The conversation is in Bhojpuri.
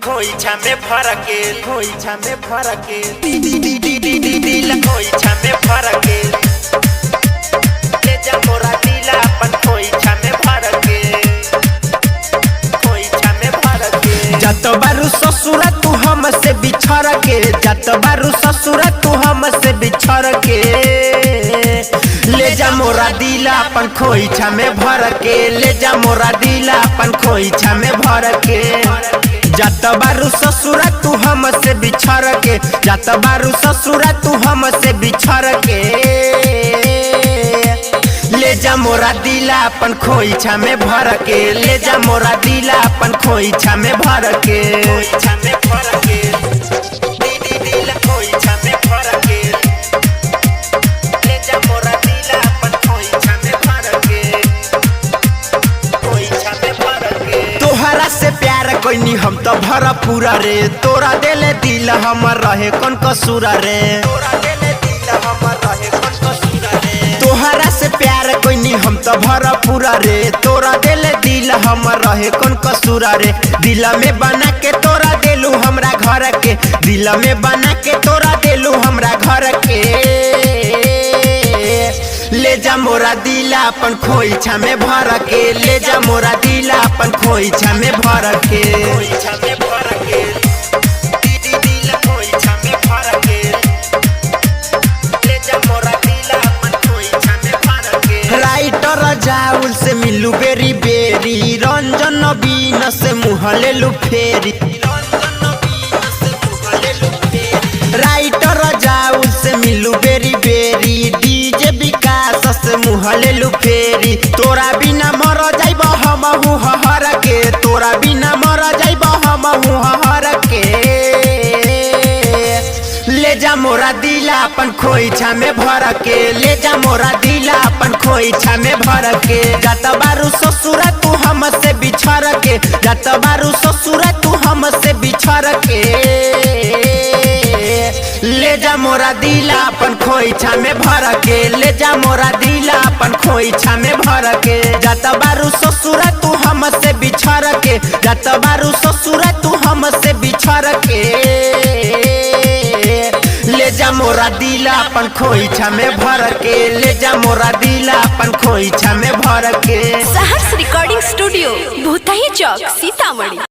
खोइछा में भर के, खोइछा में भर के, दिल खोइछा में भर के, ले जा मोरा दिल अपन खोइछा में भर के, खोइछा में भर के। जत बारू ससुरा तू हमसे बिछड़ के, जत बारू ससुरा तू हमसे बिछड़ के, ले जा मोरा दिल अपन खोइछा में भर के, ले जा मोरा दिल अपन खोइछा में भर के। जत बारू ससुरा तू हमसे बिछड़ के, जत बारू ससुरा तू हमसे बिछड़ के, ले जा मोरा दिला अपन खोइछा में भर के, ले जा मोरा दिला अपन खोइछा में भर के। खोइछा में भर के, दिल खोइछा में भर के, ले जा मोरा दिल अपन खोइछा में भर के, खोइछा में भर के। तोहरा से प्यार कोइनी हम तो भर पूरा रे, तोरा देले दिल हमर रहे कौन कसूरा रे, तोरा देले दिल हमर रहे कौन कसूरा रे, तोहरा से प्यार कोइनी हम तो भर पूरा रे, तोरा देले दिल हमर रहे कौन कसूरा रे। दिल में बना के तोरा देलू हमरा घर के, दिल में बना के तोरा देलू हमरा घर के, ले जा मोरा दिल अपन खोइछा में भर के, ले जा मोरा दिल अपन खोइछा में भर के। खोइछा में भर के, दिल खोइछा में भर के, ले जा मोरा दिल अपन खोइछा में भर के। राइटर जाउल से मिलू बेरी बेरी, रंजन नबीन से मुँह लेलू फेरी, राइटर जाउल से मिलू बेरी बेरी, डीजे विकास से मुँह लेलू फेरी। तोरा बिना मर जाइब हमहू हहर के, तोरा बिना मर जाइब हमहू हहर के, ले जा मोरा दिल अपन खोइछा में भर के, ले जा मोरा दिल अपन खोइछा में भर के। जत बारू ससुरा तू हमसे बिछड़ के, जत बारू ससुरा तू हमसे बिछड़ के, ले जा मोरा दिल अपन खोइछा में भर के, ले जा मोरा दिल अपन खोइछा में भर के। जत बारू ससुरा तू हमसे बिछड़ के, जत बारू ससुरा तू हमसे बिछड़ के, ले जा मोरा दिल अपन खोइछा में भर के, ले जा मोरा दिल अपन खोइछा में भर के। सहर्ष रिकॉर्डिंग स्टूडियो, भूतही चौक, सीतामढ़ी।